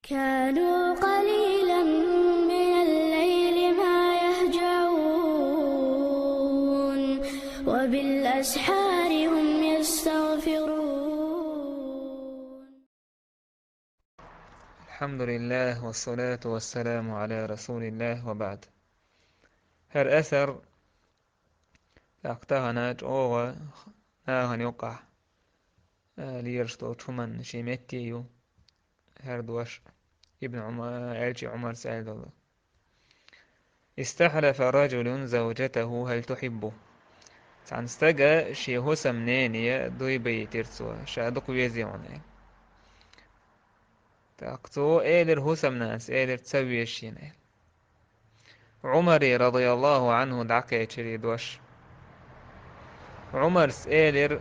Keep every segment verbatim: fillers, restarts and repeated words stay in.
كانوا قليلا من الليل ما يهجعون، وبالأسحار هم يستغفرون. الحمد لله والصلاة والسلام على رسول الله وبعد. هر أثر أقطعنا جوغا ناغن يقع. Э, лераш долчу хӀуманна шен метте ю хӀара дош. Ибн Ӏума-, Элча Ӏумарс аьлла долу: «استحلف رجل زوجته هل تحبه». Цхьана стага шен хӀусамнене дуй байийтира цо, ша дукха везий хьуна аьлла. ТӀаккха цо элира хӀусамнанас, элира: «Ца веза шена», — аьлла. Ӏумаре, радияллаху Ӏанху, дӀакхечира и дош. Ӏумарс элира: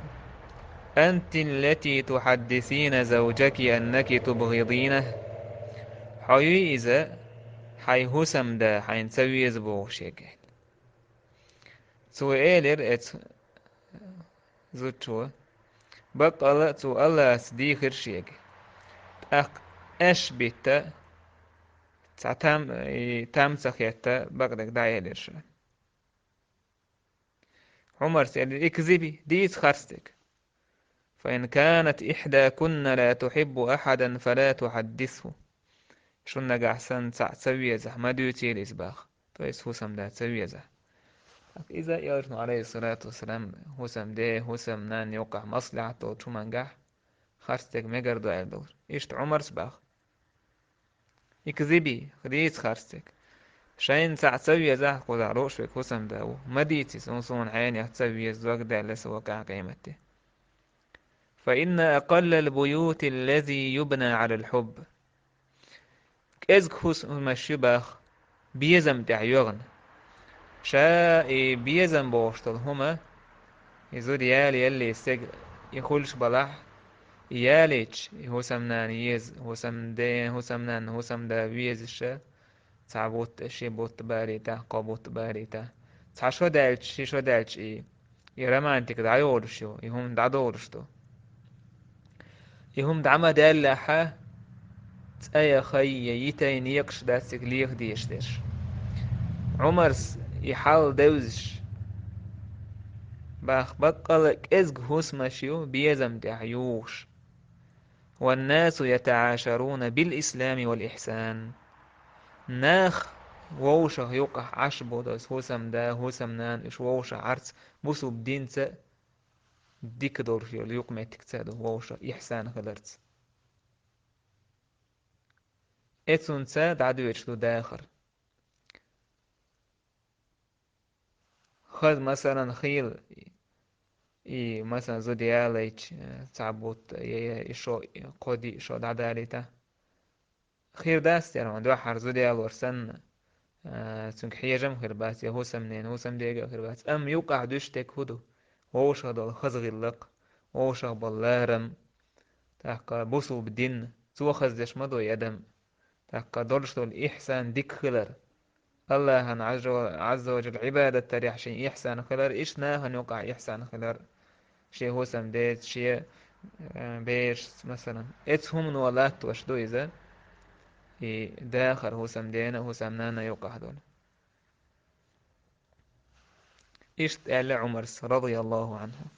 «أنت التي تحدثين زوجك أنك تبغضينه». Хьо юй иза, хьайн хӀусамда хьайна ца веза бохуш ерг? Цо элира эцу зудчо: «Баккъала а цо Аллас дийхира шега. ТӀаккха аьшпа битта, цхьа там, и там ца хетта, бакъдерг дӀаэлира ша». Ӏумарс элира: «اكذبي, дийца харцдерг. فإن كانت إحداكن لا تحب أحدا فلا تحدثه». Шун нагахь санна цхьаъ ца везахь, ма дуьйцийла иза боху. То есть хӀусамда ца везахь. Иза элчано, алейхиссалату вассалам, хӀусамде, хӀусамнанна юкъахь маслаӀат долчу хӀумангахь харцдерг мегар ду аьлла долуш. Иштта Ӏумарс боху: «اكذبي, дийца харцдерг. Шайна цхьаъ ца везахь, кхузахь лууш верг хӀусамда ву. Ма дийца иза, хӀун суна хьенех ца веза, дог даьлла аса вакъа къематде». «فإن أقل البيوت الذي يبنى على الحب». КӀезиг хӀусамаш ю боху, безам тӀехь йоьгӀна. Ша и безам бохуш долу хӀума, и зуда яла ялале стеган и хуьлуш балахь, и ялийча, и хӀусамнана еза, хӀусамде-, хӀусамнанна хӀусамда везаш, цхьа бутт, ши бутт барийтахь, кхо бутт барийтахь. Цхьа шо даьлча, ши шо даьлча и, и романтика дӀайолуш ю, и хӀума дӀадолуш ду. И хӀума дӀа ма даьллехьа, цӀа я хай я йитай некъаш дац цига леха дезаш дерш. Ӏумарс и хьал девзаш боху, баккъала а кӀезиг хӀусамаш ю безам тӀехь юхуш. «والناس يتعاشرون بالإسلام والإحسان». Нах вовшах юкъахь Ӏаш бу доза хӀусамда, хӀусамнана, уьш вовшах Ӏарца бусулба динца дика долуш йолу юкъаметтигца ду, вовшах ихсан хиларца. Эцунца дӀадоьдуш ду дахар. Хаза, масалан, хийла и, масалан, зуда ялайча, э, цхьа бутт, я, я, и шо, и кхо-диъ шо дӀадалийта. Хир дац тера хьуна, дуьххьара зуда ялор санна, э, цуьнга хьежам хир бац, я хӀусамнена, хӀусамдега а хир бац. Амма юкъахь дуьстург хӀун ду? Вовшах долу хаза гӀиллакх, вовшах болу ларам, тӀаккха бусулба дин, цо хаза деш ма ду и адам. ТӀаккха долуш долу ихсан дика хилар. Аллахьан Ӏазза ва, Ӏазза ва жалла Ӏибадат дарехь шен ихсан хилар, иштта нахана юкъахь ихсан хилар. Шен хӀусамдеца, шен, э, берашца, масалан. Эцу хӀумано латтош ду иза, и дахар хӀусамдена а, хӀусамнана а юкъахь долу. Иштта аьлла Ӏумарс, радияллаху Ӏанху.